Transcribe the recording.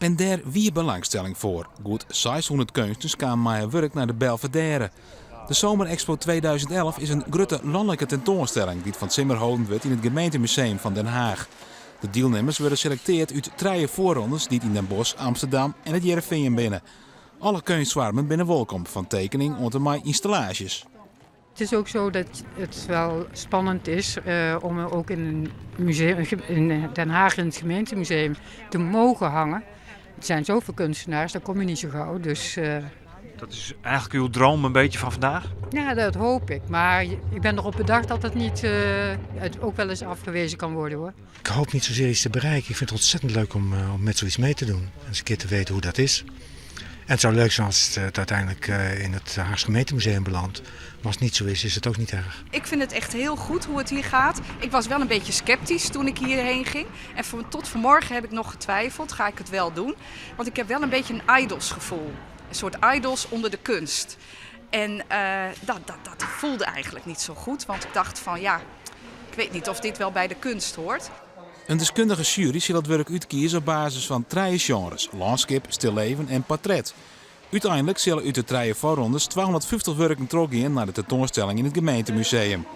En dêr wie belangstelling foar. Goed 600 keunstners kamen mei har wurk nei de Belvedere. De Zomerexpo 2011 is in grutte lanlike tentoanstelling dy't fan 't simmer holden wurdt yn it gemeentemuseum fan Den Haag. De dielnimmers wurde selekteard út trije foarrondes dy't yn Den Bosch, Amsterdam en It Hearrenfean binne. Alle keunstfoarmen binne wolkom, fan tekening oant en mei ynstallaasjes. Het is ook zo dat het wel spannend is om ook in een museum in Den Haag in het gemeentemuseum te mogen hangen. Er zijn zoveel kunstenaars, daar kom je niet zo gauw. Dus, Dat is eigenlijk uw droom een beetje van vandaag? Ja, dat hoop ik. Maar ik ben erop bedacht dat het niet het ook wel eens afgewezen kan worden hoor. Ik hoop niet zozeer iets te bereiken. Ik vind het ontzettend leuk om, om met zoiets mee te doen. En eens een keer te weten hoe dat is. En het zou leuk zijn als het uiteindelijk in het Haagse gemeentemuseum belandt. Maar als het niet zo is, is het ook niet erg. Ik vind het echt heel goed hoe het hier gaat. Ik was wel een beetje sceptisch toen ik hierheen ging. En tot vanmorgen heb ik nog getwijfeld, ga ik het wel doen? Want ik heb wel een beetje een idols-gevoel. Een soort idols onder de kunst. En dat voelde eigenlijk niet zo goed. Want ik dacht van ja, ik weet niet of dit wel bij de kunst hoort. In deskundige sjuery sil it wurk útkieze op basis fan trije sjenres, lânskip, stilleven en portret. Uteinlik sille út de trije foarrondes 250 wurken trochgean nei de tentoanstelling yn it gemeentemuseum.